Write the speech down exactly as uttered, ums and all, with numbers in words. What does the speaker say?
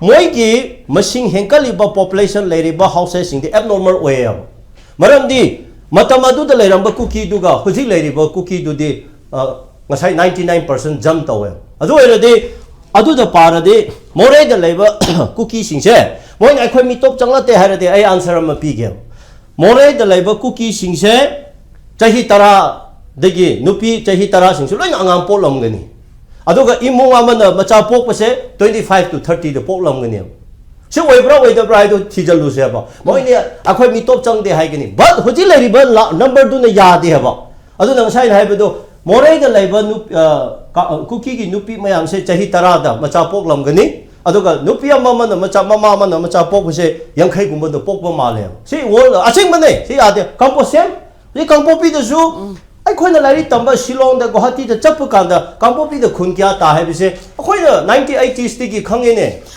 ꯃꯣꯏꯒꯤ ꯃꯁꯤꯡ ꯍꯦꯟꯒꯠꯂꯤꯕ population ꯂꯩꯔꯤꯕ houseꯁꯤꯡꯗꯤ abnormal ꯑꯣꯏꯌꯦꯕ꯫ ꯃꯔꯝꯗꯤ ꯃꯇꯝ ꯑꯗꯨꯗ ꯂꯩꯔꯝꯕ ꯀꯨꯀꯤꯗꯨꯒ ꯍꯧꯖꯤꯛ ꯂꯩꯔꯤꯕ ꯀꯨꯀꯤꯗꯨꯗꯤ, ꯑ, ꯉꯁꯥꯏ ninety nine percent jump ꯇꯧꯋꯦ꯫ ꯑꯗꯨ ꯑꯣꯏꯔꯗꯤ ꯑꯗꯨꯗ ꯄꯥꯔꯗꯤ ꯃꯣꯔꯦꯗ ꯂꯩꯕ ꯀꯨꯀꯤꯁꯤꯡꯁꯦ ꯃꯣꯏꯅ ꯑꯩꯈꯣꯏ ꯃꯤ ꯇꯣꯞ ꯆꯪꯂꯛꯇꯦ ꯍꯥꯏꯔꯗꯤ ꯑꯩ answer ꯑꯃ ꯄꯤꯒꯦ꯫ ꯃꯣꯔꯦꯗ ꯂꯩꯕ ꯀꯨꯀꯤꯁꯤꯡꯁꯦ ꯆꯍꯤ ꯇꯔꯥꯗꯒꯤ, ꯅꯨꯄꯤ ꯆꯍꯤ ꯇꯔꯥꯁꯤꯡꯁꯨ ꯂꯣꯏꯅ ꯑꯉꯥꯡ ꯄꯣꯛꯂꯝꯒꯅꯤ꯫ ꯑꯗꯨꯒ ꯏꯃꯨꯡ ꯑꯃꯅ ꯃꯆꯥ ꯄꯣꯛꯄꯁꯦ twenty five to thirtyꯗ ꯄꯣꯛꯂꯝꯒꯅꯦꯕ꯫ ꯁꯤ ꯑꯣꯏꯕ꯭ꯔꯥ ꯑꯣꯏꯗꯕ꯭ꯔꯥ ꯍꯥꯏꯗꯣ ꯊꯤꯖꯤꯜꯂꯨꯁꯦꯕ꯫ ꯃꯣꯏꯅ ꯑꯩꯈꯣꯏ ꯃꯤ ꯇꯣꯞ ꯆꯪꯗꯦ ꯍꯥꯏꯒꯅꯤ, but ꯍꯧꯖꯤꯛ ꯂꯩꯔꯤꯕ ꯂ-, numberꯗꯨꯅ ꯌꯥꯗꯦ ꯍꯥꯏꯕ꯫ ꯑꯗꯨꯅ ꯉꯁꯥꯏ ꯑꯩꯅ ꯍꯥꯏꯕꯗꯣ, ꯃꯣꯔꯦꯗ ꯂꯩꯕ ꯅꯨꯞ-, ꯑ, ꯀ-, ꯀꯨꯀꯤꯒꯤ ꯅꯨꯄꯤ ꯃꯌꯥꯝꯁꯦ ꯆꯍꯤ ꯇꯔꯥꯗ ꯃꯆꯥ ꯄꯣꯛꯂꯝꯒꯅꯤ, ꯑꯗꯨꯒ ꯅꯨꯄꯤ ꯑꯃ ꯑꯃꯅ ꯃꯆꯥ, ꯃꯃꯥ ꯑꯃꯅ ꯃꯆꯥ ꯄꯣꯛꯄꯁꯦ ꯌꯥꯡꯈꯩꯒꯨꯝꯕꯗ ꯄꯣꯛꯄ ꯃꯥꯜꯂꯦꯕ꯫ ꯁꯤ world ꯑꯁꯦꯡꯕꯅꯦ, ꯁꯤ ꯌꯥꯗꯦ꯫ ꯀꯥꯡꯄꯣꯛ same, ꯁꯤ ꯀꯥꯡꯄꯣꯛꯄꯤꯗꯁꯨ ꯑꯩꯈꯣꯏꯅ ꯂꯥꯏꯔꯤꯛ ꯇꯝꯕ ꯁꯤꯂꯣꯡꯗ, ꯒꯨꯋꯥꯍꯥꯇꯤꯗ ꯆꯠꯄ ꯀꯥꯟꯗ ꯀꯥꯡꯄꯣꯛꯄꯤꯗ ꯈꯨꯟ ꯀꯌꯥ ꯇꯥ ꯍꯥꯏꯕꯁꯦ ꯑꯩꯈꯣꯏꯅ nineteen eightysꯇꯒꯤ ꯈꯪꯉꯦꯅꯦ꯫